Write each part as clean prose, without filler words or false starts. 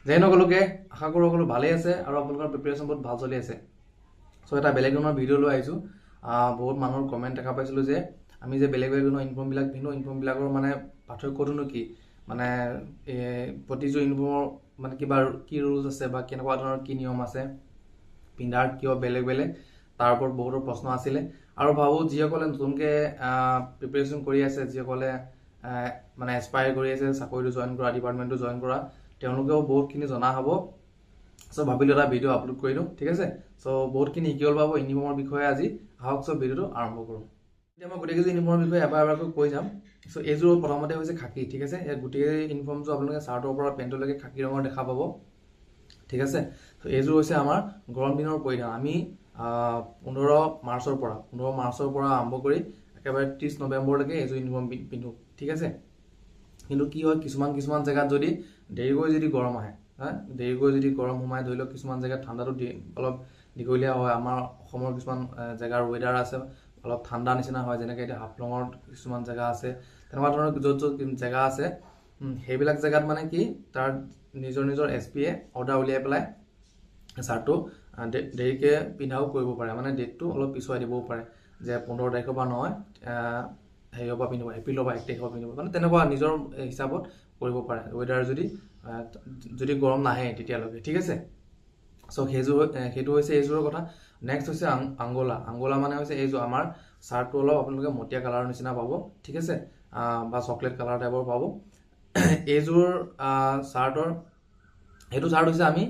জয় হিন্দ সকলোকে। আশা কৰোঁ সকলো ভালেই আছে আৰু আপোনালোকৰ প্ৰিপেৰেশ্যন বহুত ভাল চলি আছে। চ' এটা বেলেগ ধৰণৰ ভিডিঅ' লৈ আহিছোঁ। বহুত মানুহৰ কমেণ্ট দেখা পাইছিলোঁ যে আমি যে বেলেগ বেলেগ ধৰণৰ ইউনিফৰ্মবিলাক পিন্ধো, ইউনিফৰ্মবিলাকৰ মানে পাৰ্থক্যটোনো কি, মানে প্ৰতিযোৰ ইউনিফৰ্মৰ মানে কিবা কি ৰুলছ আছে বা কেনেকুৱা ধৰণৰ কি নিয়ম আছে, পিন্ধাৰ কিয় বেলেগ বেলেগ, তাৰ ওপৰত বহুতো প্ৰশ্ন আছিলে। আৰু ভাবোঁ যিসকলে নতুনকৈ প্ৰিপেৰেশ্যন কৰি আছে, যিসকলে মানে এছপায়াৰ কৰি আছে চাকৰিটো জইন কৰা, ডিপাৰ্টমেণ্টটো জইন কৰা, তেওঁলোকেও বহুতখিনি জনা হ'ব। চ' ভাবিলোঁ এটা ভিডিঅ' আপলোড কৰি দিওঁ, ঠিক আছে। চ' বহুতখিনি শিকিবলৈ পাব ইউনিফৰ্মৰ বিষয়ে আজি। আহক চব ভিডিঅ'টো আৰম্ভ কৰোঁ। এতিয়া মই গোটেইকেইযোৰ ইউনিফৰ্মৰ বিষয়ে এবাৰ এবাৰকৈ কৈ যাম। চ' এইযোৰ প্ৰথমতে হৈছে খাকী, ঠিক আছে। ইয়াত গোটেই ইউনিফৰ্মযোৰ আপোনালোকে চাৰ্টৰ পৰা পেণ্টলৈকে খাকী ৰঙৰ দেখা পাব, ঠিক আছে। চ' এইযোৰ হৈছে আমাৰ গৰম দিনৰ পৰিধান। আমি 15 মাৰ্চৰ পৰা আৰম্ভ কৰি একেবাৰে 30 নৱেম্বৰলৈকে এইযোৰ ইউনিফৰ্ম পিন্ধো, ঠিক আছে। কিন্তু কি হয়, কিছুমান কিছুমান জেগাত যদি দেৰিকৈ যদি গৰম আহে, হা, দেৰিকৈ যদি গৰম সোমাই, ধৰি লওক কিছুমান জেগাত ঠাণ্ডাটো অলপ দীঘলীয়া হয়। আমাৰ অসমৰ কিছুমান জেগাৰ ৱেডাৰ আছে অলপ ঠাণ্ডা নিচিনা হয়, যেনেকৈ এতিয়া হাফলঙৰ কিছুমান জেগা আছে, তেনেকুৱা ধৰণৰ য'ত য'ত জেগা আছে, সেইবিলাক জেগাত মানে কি তাৰ নিজৰ নিজৰ এছ পিয়ে অৰ্ডাৰ উলিয়াই পেলাই চাৰ্টটো দেৰিকৈ পিন্ধাও কৰিব পাৰে, মানে ডেটটো অলপ পিছুৱাই দিবও পাৰে যে 15 তাৰিখৰ পৰা নহয়, হেৰিয়ৰ পৰা পিন্ধিব, এপ্ৰিলৰ পৰা 1 তাৰিখৰ পৰা পিন্ধিব, মানে তেনেকুৱা নিজৰ হিচাপত কৰিব পাৰে ৱেডাৰ যদি গৰম নাহে তেতিয়ালৈকে, ঠিক আছে। চ' সেইটো হৈছে এইযোৰৰ কথা। নেক্সট হৈছে আংগোলা। আংগোলা মানে হৈছে এইযোৰ আমাৰ চাৰ্টটো অলপ আপোনালোকে মটীয়া কালাৰৰ নিচিনা পাব, ঠিক আছে, বা চকলেট কালাৰ টাইপৰ পাব। এইযোৰ চাৰ্টৰ সেইটো চাৰ্ট হৈছে আমি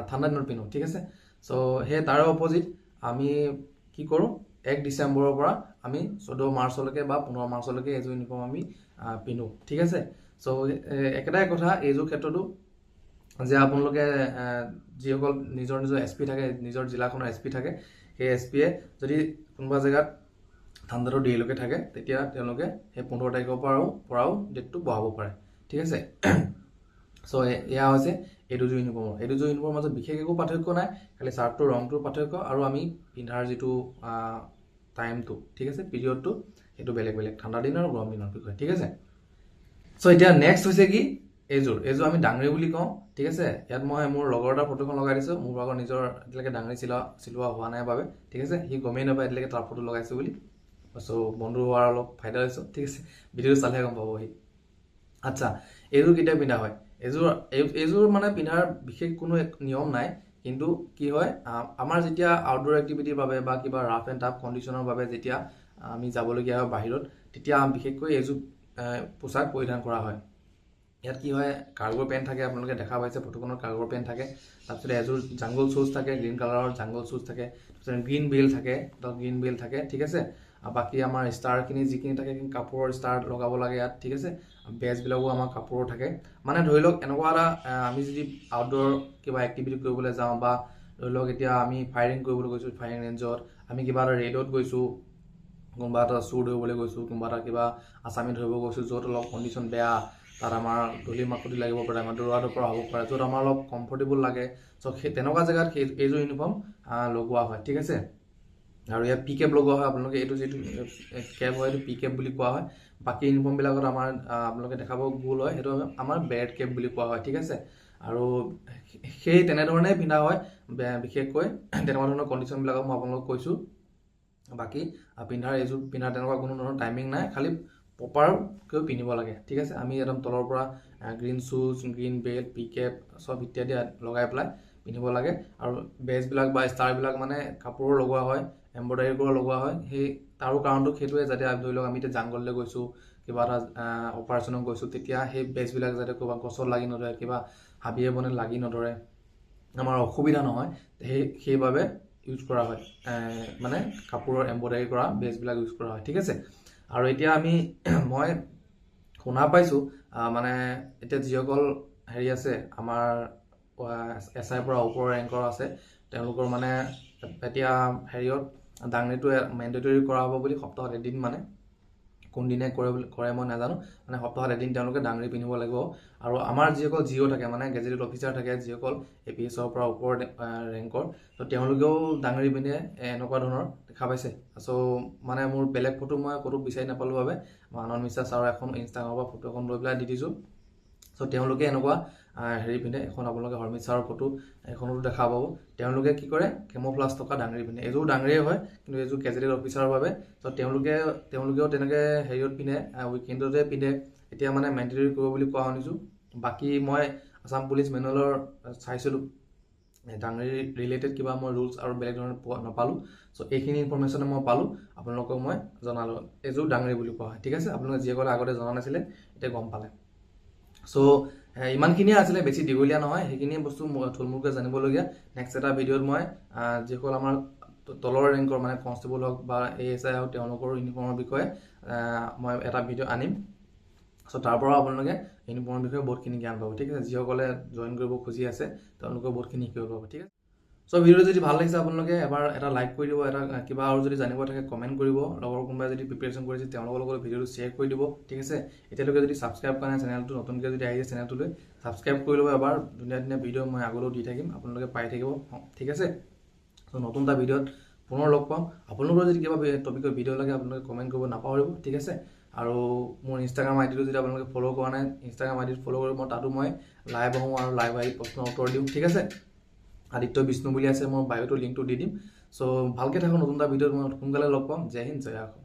ঠাণ্ডা দিনত পিন্ধো, ঠিক আছে। চ' সেই তাৰে অপজিট আমি কি কৰোঁ, 1 ডিচেম্বৰৰ পৰা আমি 14 মাৰ্চলৈকে বা 15 মাৰ্চলৈকে এইযোৰ ইউনিফৰ্ম আমি পিন্ধো, ঠিক আছে। চ' একেটাই কথা এইযোৰ ক্ষেত্ৰতো যে আপোনালোকে যিসকল নিজৰ নিজৰ এছ পি থাকে, নিজৰ জিলাখনৰ এছ পি থাকে, সেই এছ পিয়ে যদি কোনোবা জেগাত ঠাণ্ডাটো দেৰিলৈকে থাকে, তেতিয়া তেওঁলোকে সেই 15 তাৰিখৰ পৰাও ডেটটো বঢ়াব পাৰে, ঠিক আছে। চ' এয়া হৈছে এই দুযোৰ ইউনিফৰ্মৰ। এই দুযোৰ ইউনিফৰ্মৰ মাজত বিশেষ একো পাৰ্থক্য নাই, খালি চাৰ্টটোৰ ৰংটোৰ পাৰ্থক্য আৰু আমি পিন্ধাৰ যিটো টাইমটো, ঠিক আছে, পিৰিয়ডটো, সেইটো বেলেগ বেলেগ, ঠাণ্ডা দিন আৰু গৰম দিনৰ বিষয়ে, ঠিক আছে। চ' এতিয়া নেক্সট হৈছে কি এইযোৰ। এইযোৰ আমি ডাঙৰি বুলি কওঁ, ঠিক আছে। ইয়াত মই মোৰ লগৰ এটাৰ ফটোখন লগাই দিছোঁ। মোৰ ভাগৰ নিজৰ এতিয়ালৈকে ডাঙৰি চিলোৱা হোৱা নাই বাবে, ঠিক আছে, সি গমেই নাপায় এতিয়ালৈকে তাৰ ফটো লগাইছোঁ বুলি। চ' বন্ধু হোৱাৰ অলপ ফাইদা লৈছোঁ, ঠিক আছে। ভিডিঅ'টো চালেহে গম পাব সি। আচ্ছা, এইযোৰ কেতিয়া পিন্ধা হয়? এইযোৰ মানে পিন্ধাৰ বিশেষ কোনো এক নিয়ম নাই, কিন্তু কি হয়, আমাৰ যেতিয়া আউটড'ৰ এক্টিভিটিৰ বাবে বা কিবা ৰাফ এণ্ড টাফ কণ্ডিশ্যনৰ বাবে যেতিয়া আমি যাবলগীয়া হয় বাহিৰত, তেতিয়া বিশেষকৈ এইযোৰ পোচাক পৰিধান কৰা হয়। ইয়াত কি হয়, কাৰ্গো পেণ্ট থাকে, আপোনালোকে দেখা পাইছে ফটোখনত কাৰ্গো পেণ্ট থাকে। তাৰপিছতে এযোৰ জাংগল শ্বুজ থাকে, গ্ৰীণ কালাৰৰ জাংগল শ্বুজ থাকে, তাৰপিছত গ্ৰীণ বেল্ট থাকে, গ্ৰীণ বেল্ট থাকে, ঠিক আছে। আৰু বাকী আমাৰ ষ্টাৰখিনি যিখিনি থাকে, সেইখিনি কাপোৰৰ ষ্টাৰ লগাব লাগে ইয়াত, ঠিক আছে। বেজবিলাকো আমাৰ কাপোৰৰ থাকে। মানে ধৰি লওক এনেকুৱা এটা আমি যদি আউটড'ৰ কিবা এক্টিভিটি কৰিবলৈ যাওঁ বা ধৰি লওক এতিয়া আমি ফায়াৰিং কৰিবলৈ গৈছোঁ, ফায়াৰিং ৰেঞ্জত আমি কিবা এটা ৰেইডত গৈছোঁ, কোনোবা এটা চোৰ ধৰিবলৈ গৈছোঁ, কোনোবা এটা কিবা আচামী ধৰিব গৈছোঁ, য'ত অলপ কণ্ডিশ্যন বেয়া, তাত আমাৰ ধূলি মাকতি লাগিব পাৰে, আমাৰ দৌৰা দপৰা হ'ব পাৰে, য'ত আমাৰ অলপ কমফৰ্টেবল লাগে, চ' সেই তেনেকুৱা জেগাত এইযোৰ ইউনিফৰ্ম লগোৱা হয়, ঠিক আছে। আৰু ইয়াত পি কেপ লগোৱা হয়। আপোনালোকে এইটো যিটো কেপ হয়, এইটো পি কেপ বুলি কোৱা হয়। বাকী ইউনিফৰ্মবিলাকত আমাৰ আপোনালোকে দেখাব গোল হয়, সেইটো আমাৰ বেৰেট কেপ বুলি কোৱা হয়, ঠিক আছে। আৰু সেই তেনেধৰণেই পিন্ধা হয় বিশেষকৈ তেনেকুৱা ধৰণৰ কণ্ডিশ্যনবিলাকক মই আপোনালোকক কৈছোঁ। বাকী এইযোৰ পিন্ধাৰ তেনেকুৱা কোনো ধৰণৰ টাইমিং নাই, খালি প্ৰপাৰকৈ পিন্ধিব লাগে, ঠিক আছে। আমি একদম তলৰ পৰা green shoes, green belt, P cap চব ইত্যাদি লগাই পেলাই পিন্ধিব লাগে। আৰু বেজবিলাক বা ষ্টাৰবিলাক মানে কাপোৰৰ লগোৱা হয়, এম্ব্ৰইডাৰী কৰা লগোৱা হয়। সেই তাৰো কাৰণটো সেইটোৱে, যাতে ধৰি লওক আমি এতিয়া জাংগললৈ গৈছোঁ, কিবা এটা অপাৰেশ্যনত গৈছোঁ, তেতিয়া সেই বেজবিলাক যাতে ক'ৰবাত গছত লাগি নধৰে, কিবা হাবিয়ে বনে লাগি নধৰে, আমাৰ অসুবিধা নহয়, সেইবাবে ইউজ কৰা হয়, মানে কাপোৰৰ এম্ব্ৰইডাৰী কৰা বেজবিলাক ইউজ কৰা হয়, ঠিক আছে। আৰু এতিয়া মই শুনা পাইছোঁ, মানে এতিয়া যিসকল হেৰি আছে আমাৰ এছ আইৰ পৰা ওপৰৰ ৰেংকৰ আছে, তেওঁলোকৰ মানে এতিয়া হেৰিয়ত ডাংৰিটো মেণ্ডেটৰী কৰা হ'ব বুলি, সপ্তাহত এদিন, মানে কোনদিনাই কৰে বুলি কৰে মই নাজানো, মানে সপ্তাহত এদিন তেওঁলোকে ডাংৰি পিন্ধিব লাগিব। আৰু আমাৰ যিসকল জি অ' থাকে, মানে গেজেটেড অফিচাৰ থাকে, যিসকল এ পি এছৰ পৰা ওপৰৰ ৰেংকৰ, ত' তেওঁলোকেও ডাংৰি পিন্ধে, এনেকুৱা ধৰণৰ দেখা পাইছে। চ' মানে মোৰ বেলেগ ফটো মই ক'তো বিচাৰি নাপালোঁ বাবে মই আনন্দ মিশ্ৰা ছাৰৰ এখন ইনষ্টাগ্ৰামৰ পৰা ফটো এখন লৈ পেলাই দি দিছোঁ। চ' তেওঁলোকে এনেকুৱা হেৰি পিন্ধে। এখন আপোনালোকে হৰমিত ছাৰৰ ফটো এইখনতো দেখা পাব। তেওঁলোকে কি কৰে? কেম'ফ্লাছ থকা ডাঙৰি পিন্ধে। এইযোৰ ডাঙৰিয়ে হয়, কিন্তু এইযোৰ গেজেটেড অফিচাৰৰ বাবে। চ' তেওঁলোকেও তেনেকৈ হেৰিয়ত পিন্ধে, উইকেণ্ডতে পিন্ধে। এতিয়া মানে মেণ্ডেটৰী কৰিব বুলি কোৱা শুনিছোঁ। বাকী মই আছাম পুলিচ মেনুৱেলৰ চাইছিলোঁ, ডাঙৰি ৰিলেটেড কিবা মই ৰুলছ আৰু বেলেগ ধৰণৰ পোৱা নাপালোঁ। চ' এইখিনি ইনফৰ্মেশ্যনে মই পালোঁ, আপোনালোকক মই জনালোঁ। এইযোৰ ডাঙৰি বুলি কোৱা হয়, ঠিক আছে? আপোনালোকে যিসকলে আগতে জনা নাছিলে, এতিয়া গম পালে। চ' ইমানখিনিয়ে আছিলে, বেছি দীঘলীয়া নহয়। সেইখিনিয়ে বস্তু থুলমূলকৈ জানিবলগীয়া। নেক্সট এটা ভিডিঅ'ত মই যিসকল আমাৰ তলৰ ৰেংকৰ, মানে কনষ্টেবল হওক বা এএছআই হওক, তেওঁলোকৰ ইউনিফৰ্মৰ বিষয়ে মই এটা ভিডিঅ' আনিম। চ' তাৰ পৰাও আপোনালোকে ইউনিফৰ্মৰ বিষয়ে বহুতখিনি জ্ঞান পাব, ঠিক আছে? যিসকলে জইন কৰিব খুজি আছে, তেওঁলোকেও বহুতখিনি শিকিব পাব, ঠিক আছে? চ' ভিডিঅ'টো যদি ভাল লাগিছে, আপোনালোকে এবাৰ এটা লাইক কৰি দিব। এটা কিবা আৰু যদি জানিব থাকে, কমেণ্ট কৰিব। লগৰ কোনোবাই যদি প্ৰিপেৰেশ্যন কৰিছে, তেওঁলোকৰ লগত ভিডিঅ'টো শ্বেয়াৰ কৰি দিব, ঠিক আছে? এতিয়ালৈকে যদি ছাবস্ক্ৰাইব কৰা নাই চেনেলটো, নতুনকৈ যদি আহিছে চেনেলটোলৈ, ছাবস্ক্ৰাইব কৰি ল'ব এবাৰ। ধুনীয়া ধুনীয়া ভিডিঅ' মই আগলৈও দি থাকিম, আপোনালোকে পাই থাকিব, ঠিক আছে? চ' নতুন এটা ভিডিঅ'ত পুনৰ লগ পাম। আপোনালোকৰ যদি কিবা টপিকৰ ভিডিঅ' লাগে, আপোনালোকে কমেণ্ট কৰিব নাপাহৰিব, ঠিক আছে? আৰু মোৰ ইনষ্টাগ্ৰাম আই ডিটো যদি আপোনালোকে ফ'ল' কৰা নাই, ইনষ্টাগ্ৰাম আই ডিত ফ'ল' কৰিব। মই তাতো মই লাইভ আহোঁ আৰু লাইভ আহি প্ৰশ্নৰ উত্তৰ দিওঁ, ঠিক আছে? আদিত্য বিষ্ণু বুলি আছে, মই বায়'টো লিংকটো দি দিম। চ' ভালকৈ থাকক। নতুন এটা ভিডিঅ'ত মই সোনকালে লগ পাম। জয় হিন্দ, জয় অসম।